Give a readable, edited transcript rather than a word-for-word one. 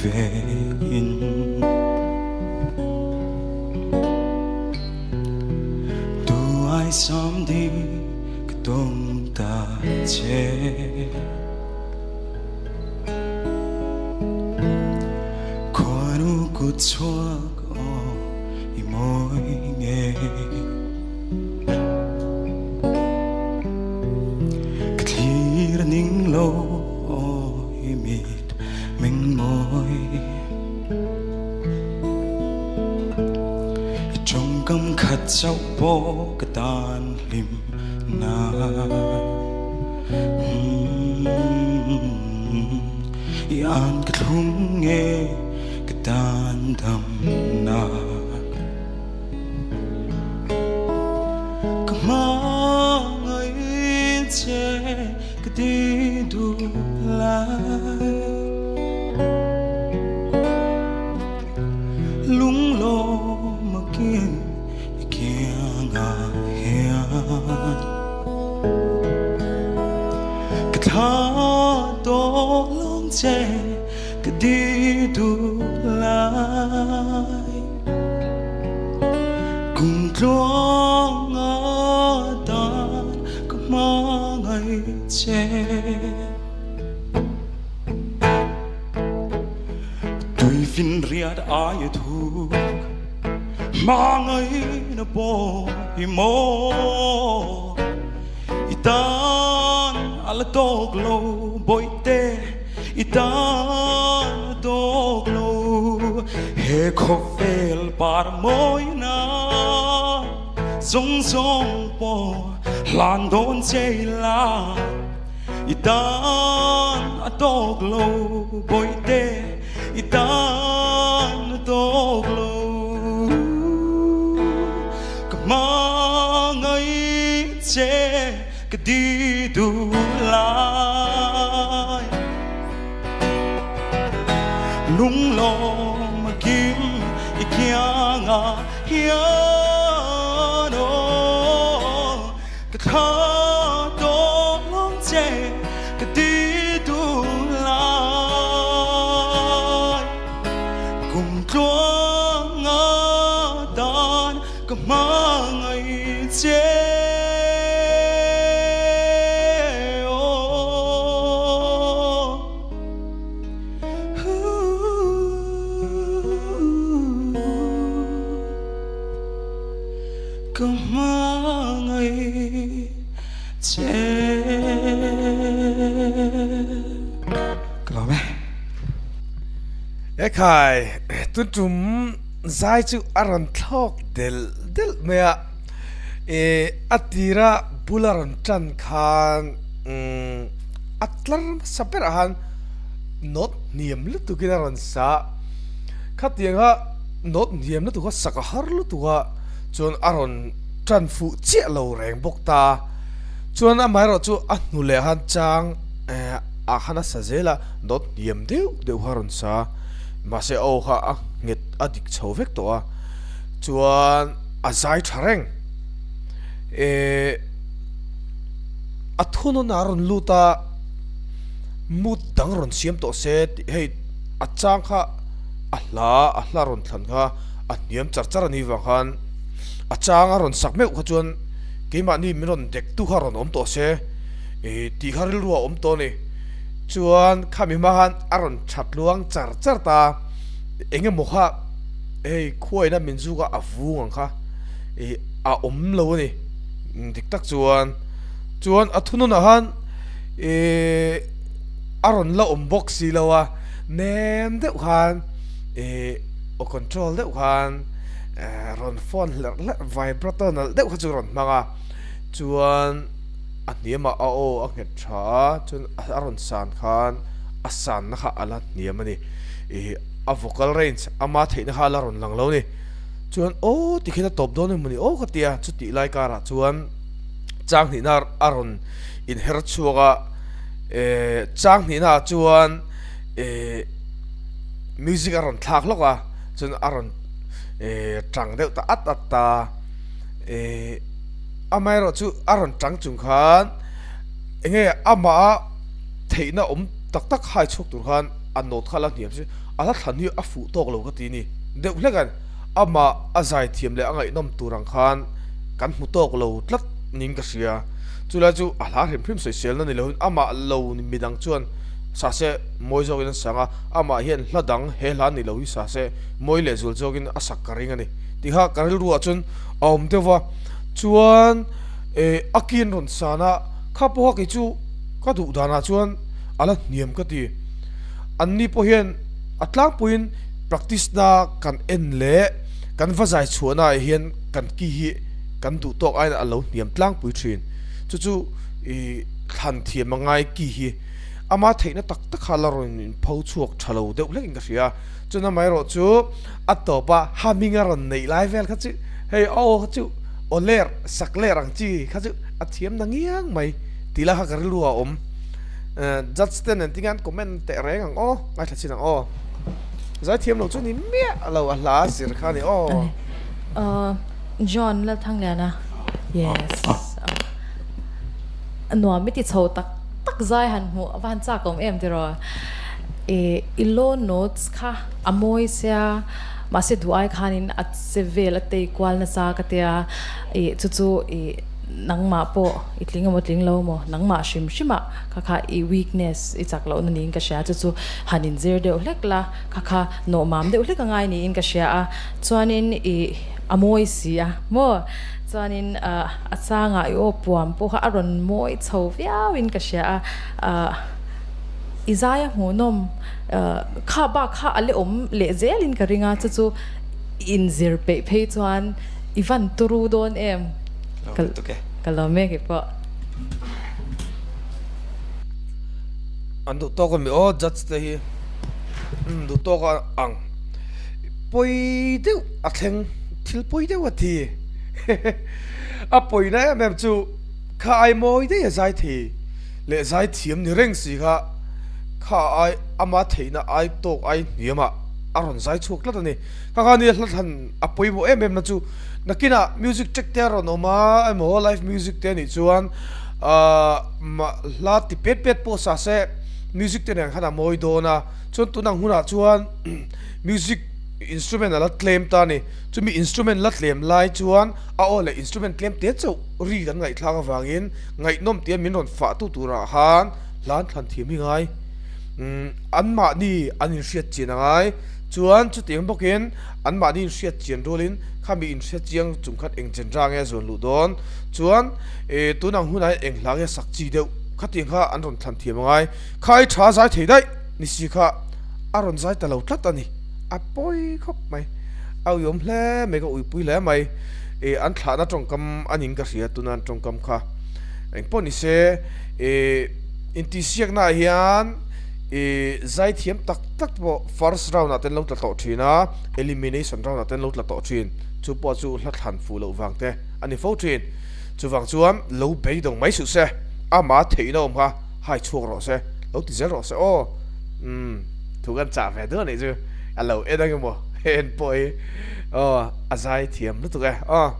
ve in Tu ai sawm di ka tum ta che. Khuanu kut chhuak aw i mawi ngei. Ka thlir ning lo aw i mit meng mawi. I tawngkam khat chauh pawh ka tan hlim na. I an ka thlum nge ka tan dam na. Ka hmangaih che ka ti duh lai. Lunglawm a kim i kiangah hian. Ka thla tawh lawng che ka di duh lai. Kum tluang atan ka hmangaih che. Tuifinriat aia thuk hmangaihna pawh hi maw i tan a la tawk lo bawihte i tan a tawk lo he khawvel par mawina zawng zawng pawh hlan dawn che ila. I tan a tawk lo bawihte i tan a tawk lo ka hmangaih che ka di duh lai lunglawm a kim i kiangah hian aw Ka thla tawh lawng che ka ti duh lai kum tluang nga dan ka hmangaih che Ka hmangaih che. Ka lawm e. Ekhai, tun tum zai chu a rawn thlawk delh delh mai a, e a tira bul a rawn tan khan a tlar hmasa berah khan note hniam lutukin a rawn sa a, khatianga note hniam lutuk a sak a har lutuk a chuan a rawn tan fuh chiah lo reng bawk ta chuan amaherawh chu a hnu leh han chang eh ah khan a sa zel a note hniam deuh deuh kha a rawn sa mahse a aw kha a nghet a dik chho vek tawh a chuan a zai tha reng eh a thunawn a rawn lut a mood dang rawn siam tawh se tih hei a chang kha. A hla a hla rawn thlan kha a hniam char char a nih vang khan a chang a rawn sak meuh kha chuan keimahni min rawn dek tu kha rawn awm tawh se ih tih kha rilru a awm tawh a ni. Chuan khami hma khan a rawn that luang char char ta eng emaw kha hei khuaina min zuk a a vung ang kha ih a awm lo a ni dik tak chuan chuan a thununah khan ih a rawn la awm bawk si lo a. Nem deuh khan ih aw control deuh khan eh rawn phone hlerh hlerh vibrato nalh deuh kha chu rawn hmang a chuan a hniamah a aw a nghet tha a chuan a rawn san khan a sanna kha a la hniam a ni ih a vocal range ama theihna kha a la rawn lang lo a ni chuan aw tikhian a tawp dawn emaw ni aw ka ti a chutih lai karah chuan chang hnihna a rawn inher chhuak a eh chang hnihna ah chuan. eh music a rawn thlak hlawk a chuan a rawn eh tang deuh ta at at ta eh amaherawh chu a rawn tang chung khan eng nge amah a theihna awm tak tak hai chhuak tur khan. A note kha la hniam si, a hla thlan hi a fuh tawk lo ka ti ni deuh hlek a, amah a zaithiam leh a ngaihnawm tur ang khan kan hmu tawk lo tlat niin ka hria. Chulai chu a hla hrim hrim sawiselna ni loin amah lo midang chuan sa se mawi zawkin an sang a, amah hian hla dang he hla ni lo hi sa se mawi leh zual zawkin a sak ka ring a ni tih kha ka rilruah chuan a awm deuh va. Chuan a kin rawn san a, kha pawha kei chu ka duh danah chuan a la hniam ka ti. Anni pawh hian a tlangpuiin practice na kan en leh kan va zai chhuahna ah hian kan ki hi kan duh tawk aiin a lo hniam tlangpui thin. Chu chu ih thlan thiam a ngai ki hi ama theihna tak tak kha la rawn in pho chhuak tha lo deuh hlekin ka hria. Chun amaherawh chu a tawp a humming a rawn neih lai vel kha chu hei a aw kha chu aw ler sak ler ang chi kha chu a thiam na ngiang mai tih lai kha ka rilru a awm. Judge te nen tinge an comment teh reng ang aw, ngaithla chin ang aw. Zaithiam lo chu ni miah lo a hla zir kha ni aw. John Lalthangliana yes nuam i ti chho tak tak zai han hmuh a va han chak awm em tiraw i low notes kha a mawi sia mahse duh ai khanin a che vel a tei kual nasa ka tia ih chu chu ih Nangmah pawh i tling emaw tling lo emaw, nangmah hrim hrimah kha kha i weakness i chak lohna niin ka hria, chu chu han inzir deuh hlek la, kha kha nawhmam deuh hlek a ngai niin ka hria a, chuanin i a mawi si a maw, chuanin a changah i aw puam pawh kha a rawn mawi chho viauin ka hria a, i zai a hmuhnawm kha bak kha a la awm leh zelin ka ring a, chu chu inzir peih phei chuan i van turu dawn em? Ka lo mek i pawh. An duh tawk ami aw judge te hi umm duh tawk a ang pawi deuh a thleng thil pawi deuh a ti a pawina em em chu kha ai mawi daih a zai thei leh zai thiam ni reng si kha kha ai ama theihna ai tawk ai hniam ah a rawn zai chhuak tlat a ni kha kha nia hla thlan a pawimawh em em na chu. Nakinah music track te a rawn awm a emaw live music te anih chuan ahh hla ti pet pet pawh sa se music te nen khan a mawi dawn a chuan tun ang hunah chuan music instrument a la tlem ta a ni chumi instrument la tlem lai chuan a aw leh instrument tlem te chauh ri kan ngaihthlak avangin ngaihnawm tia min rawn fah tu turah khan hla an thlan thiam hi ngai umm anmahni an inhriat chian a ngai chuan chutiang bawkin Anmahni inhriat chian rualin khami inhriat chiang chung khan eng genre nge a zuan luh dawn chuan eh tun ang hunah hian eng hla nge sak chi deuh khatiang kha an rawn thlan thiam angai. Khai tha zai thei daih ni si kha a rawn zai ta lo tlat a ni. A pawi khawp mai. A uiawm hle mai ka uipui hle mai. Eh an thlahna tawngkam a ning ka hria tuna an tawngkam kha. Engpawh ni se eh intihsiaknaah hian eh zaithiam tak tak pawh first round ah te an lo tla tawh thin a, elimination round ah te an lo tla tawh thin, chu pawh chu hla thlan fuh loh vang te a ni fo thin. Chuvang chuan lo beidawng mai suh se, ama theihna awm kha hai chhuak rawh se, lo ti zel rawh se aw. Umm thu kan chah ve duh a nih chu, a lo en ang emaw en pawh hi aw a zai thiam lutuk e aw.